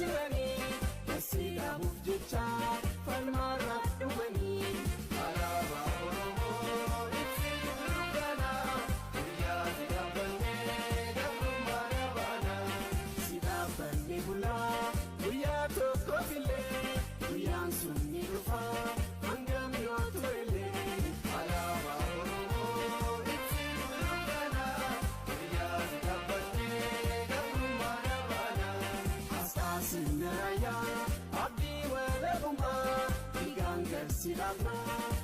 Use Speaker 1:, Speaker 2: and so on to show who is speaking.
Speaker 1: Jiranii si dhaabuuf jecha falmaarra dhufanii.
Speaker 2: Alaabaa Oromoo ibsituu dukkanaa, guyyaa si dhaabbannee gabrummaa dhabaanaa.
Speaker 1: Si dhaabbanne bulaa guyyaa tokkoof illee, guyyaan sun ni dhufa hangam yoo turellee.
Speaker 2: Alaabaa Oromoo ibsituu dukkanaa, guyyaa si dhaabbannee gabrummaa dhabaanaa.
Speaker 1: Asxaa sirna raayyaa abdii walabummaa, dhiigaan garsi dhaabnaa.